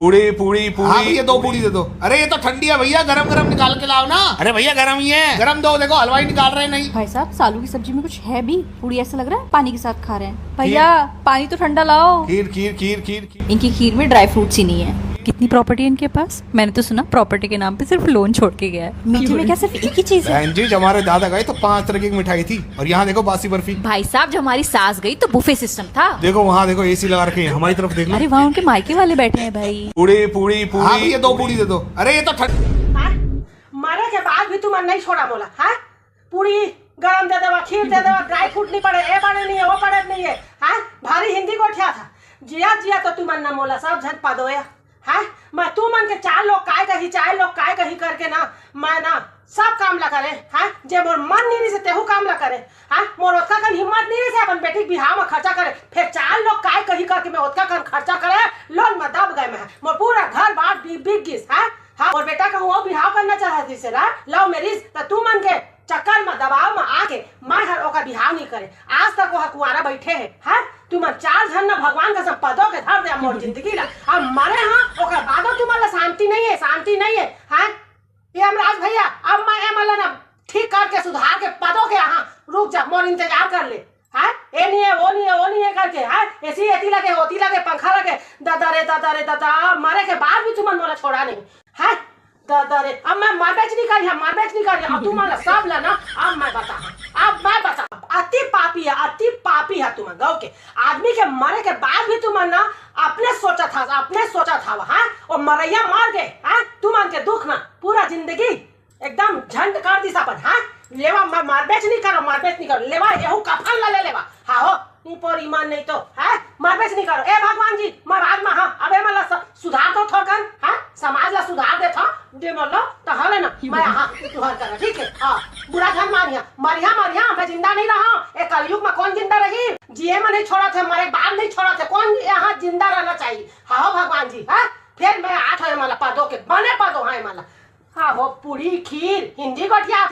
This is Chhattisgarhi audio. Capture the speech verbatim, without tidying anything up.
पूड़ी, पूड़ी, पूड़ी। हाँ भैया, दो पूड़ी दे दो। अरे, ये तो ठंडी है भैया, गरम गरम निकाल के लाओ ना। अरे भैया, गरम ही है। गरम दो, देखो हलवाई निकाल रहे नहीं। भाई साहब, सालू की सब्जी में कुछ है भी? पूड़ी ऐसा लग रहा है पानी के साथ खा रहे हैं। भैया, पानी तो ठंडा लाओ। खीर, खीर, खीर, खीर, खीर। इनकी खीर में ड्राई फ्रूट्स ही नहीं है। कितनी प्रॉपर्टी है इनके पास? मैंने तो सुना प्रॉपर्टी के नाम पे सिर्फ लोन छोड़ के गया है। मीठे में क्या सिर्फ एक ही चीज है? बहन जी, जब हमारे दादा गए तो पांच तरह की मिठाई थी, और यहाँ देखो बासी बर्फी। भाई साहब, जब हमारी सास गई तो बुफे सिस्टम था। देखो वहाँ देखो, एसी लगा रखे हैं, हमारी तरफ देख लो। अरे वहाँ उनके मायके वाले बैठे हैं भाई। पूड़ी, पूड़ी, पूड़ी। हाँ भैया, दो पूड़ी दे दो। अरे ये तो ठंड। हाँ? मरे के बाद भी तुमन नहीं छोड़ा मोला, हाँ? पूड़ी गरम दे देवा, खीर दे देवा, ड्राई फ्रूट नहीं पड़े, ए पड़े नहीं है, वो पड़े नहीं है, हाँ? भारी हिंदी गोठिया था। जिया जिया तो तुमन ना मोला सब झन पदोया, हाँ? मैं तुमन के चार लोग काय कही, चार लोग काय कही करके ना, मैं ना सब काम ला करे, हाँ? जे मोर मन नहीं से तेहू काम ला करे, हाँ? मोर ओतका कन हिम्मत नहीं से अपन बेटी के बिहाव में खर्चा करे, फिर चार लोग काय कही करके मैं ओतका कन खर्चा करे, लोन में दब गए मैं, मोर पूरा घर बार बि-, बिक गिस, हाँ? हाँ, मोर बेटा कहूँ वो बिहाव करना चाहत रिहिस ला, लव मैरिज, त तुमन के चक्कर में, दबाव में आके मैं हर ओकर बिहाव नहीं करे। आज तक वो कुंवारा बैठे है, हैं? तुमन चार झन न भगवान कसम पदो के धर दे मोर जिंदगी ला। अब मरे हाँ, ओकर बादो तुमन ला शांति नहीं है, शांति नहीं है, हैं? यमराज भैया, अब मैं ए मन ला ना ठीक करके सुधार के पदो के, हाँ, रुक जा, मोर इंतजार कर ले। हैं? ए नहीं है, वो नहीं है, वो नहीं है करके, हैं? एसी एती लगे, ओती लगे, पंखा लगे, दादा रे, दादा रे, दादा, मरे के बाद भी तुमन मोला छोड़ा नहीं, हैं? दादा रे, अब मैं मरबेच नहीं करिहा, मरबेच नहीं करिहा, अब तुमन ला सब ला ना, अब मैं बता, अब मैं बता, अति पापी है, अति पापी है तुमन गाँव के। आदमी के मरे के बाद भी तुमन ना अपने सोचत हव, अपने सोचत हव, हैं? वो मरैया मर गए, हैं? तुमन के दुख ना पूरा जिंदगी एकदम झंड कर दिस अपन, हाँ? लेवा, म-, मरबेच नहीं करो, मरबेच नहीं करो, लेवा, एहू कफन ला ले लेवा, हाँ हो, नहीं पोर ईमान नहीं तो, हैं? मरबेच नहीं करो, ए भगवान जी, मैं बाद में, हाँ, अब ए मन ला स-, सुधार दो थोरकन, हाँ? समाज ला सुधार दे थो, दे मन लो, तो हले ना, मैं, हाँ, तुहर करा, ठीक है, हाँ, बुरा झन मानिहा, मरिहा, मरिहा, मैं जिंदा नहीं रहा, ए कलयुग में कौन जिंदा रही, जिए में नहीं छोड़ा थे, मरे बाद नहीं छोड़ा थे, कौन यहाँ जिंदा रहना चाहिए, हाँ हो भगवान जी, हाँ? फिर मैं आठ हो ए मन ला पदो के, बने पदो, हाँ, ए मन ला, हाँ हो, पूड़ी, खीर, हिंदी गोठिया,